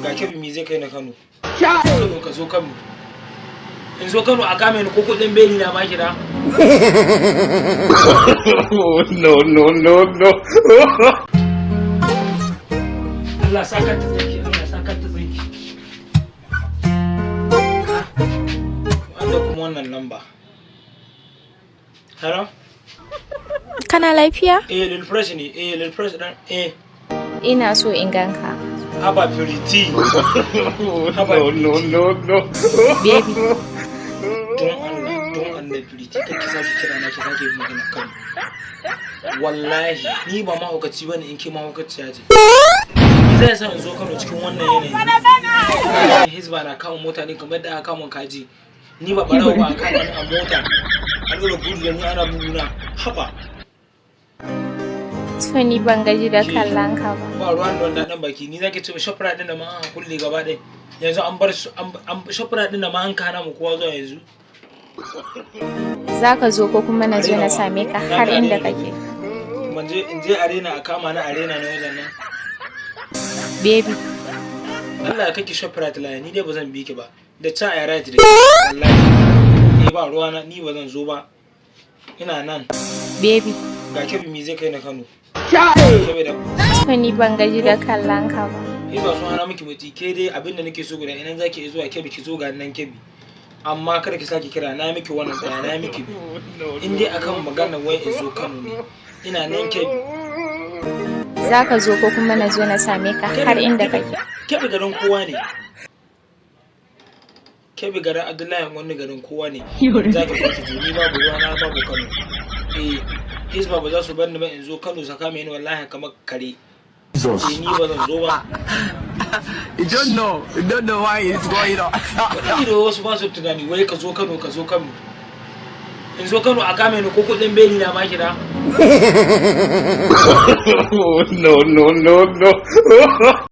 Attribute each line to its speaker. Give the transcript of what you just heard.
Speaker 1: Ga Kebbi, me zai kai na Kano? Kano, ka zo Kano, in zo Kano a kame ni, ko kudin beli na baki da.
Speaker 2: No, no, no, no.
Speaker 1: Allah sa ka ta tsinki, Allah sa ka ta tsinki. Wanda kuma wannan lamba. Hello?
Speaker 3: Kana lafiya?
Speaker 1: Eh, Lil Fresh ne. Eh, Lil Fresh dan eh.
Speaker 3: Ina so in ganka.
Speaker 1: Haba, Pretty. Haba.
Speaker 2: No, no, no, no.
Speaker 3: Baby.
Speaker 1: Don Allah, don Allah, Pretty, kar ki sake kira na ki sake yin magana kan. Wallahi, ni ba mahaukaci bane in ke mahaukaciya ce. Ni zai sa in zo Kano cikin wannan yanayi? Hizba na kama mota ne kamar da aka kama kaji. Ni ba barawo ba, a kama ni a mota. An ɗora gudu da ni ana buguna. Haba.
Speaker 3: To, ni ban gaji da kallon ka ba.
Speaker 1: Ba ruwan da wannan dan baki. Ni zaki ce Shoprite din da ma an kulle gaba ɗaya. Yanzu an bar su an Shoprite din da ma an kana mu kowa zuwa yanzu.
Speaker 3: Za ka zo ko kuma na zo na same ka har inda kake?
Speaker 1: Ban je, in je arena a kama na arena na wajen nan.
Speaker 3: Baby.
Speaker 1: Allah ya kake Shoprite line, ni dai ba zan bi ki ba. Da ca a right da wallahi. Ni ba ruwa na, ni ba zan zo ba. Ina nan.
Speaker 3: Baby.
Speaker 1: Ga Kebbi, me zai kai na Kano? Saboda
Speaker 3: To, ni ban gaji da kallon ka ba.
Speaker 1: Ni ba sun hana miki mutu ke dai. Abinda nake so guda, idan zaki iya zuwa Kebbi, ki zo, ga nan Kebbi. Amma kada ki sake kira na, miki wannan tsaya na miki. In dai akan magana wai in zo Kano ne, ina nan Kebbi.
Speaker 3: Za ka zo ko kuma na zo na same ka har inda kake?
Speaker 1: Kebbi garin kowa ne. Kebbi garin Abdullahi, wani garin kowa ne. Za ki zo, ki zo, ni babu ruwa na, babu Kano. Eh, Hizba ba za su bar ni ba in zo Kano su kame ni wallahi kamar kare. Eh, ni ba zan zo ba.
Speaker 4: You don't know. You don't know why it's going on.
Speaker 1: Waɗanda da wasu ba su tunani wai ka zo Kano, ka zo Kano. In zo Kano a kame ni, ko kuɗin beli na baki da.
Speaker 2: No, no, no, no.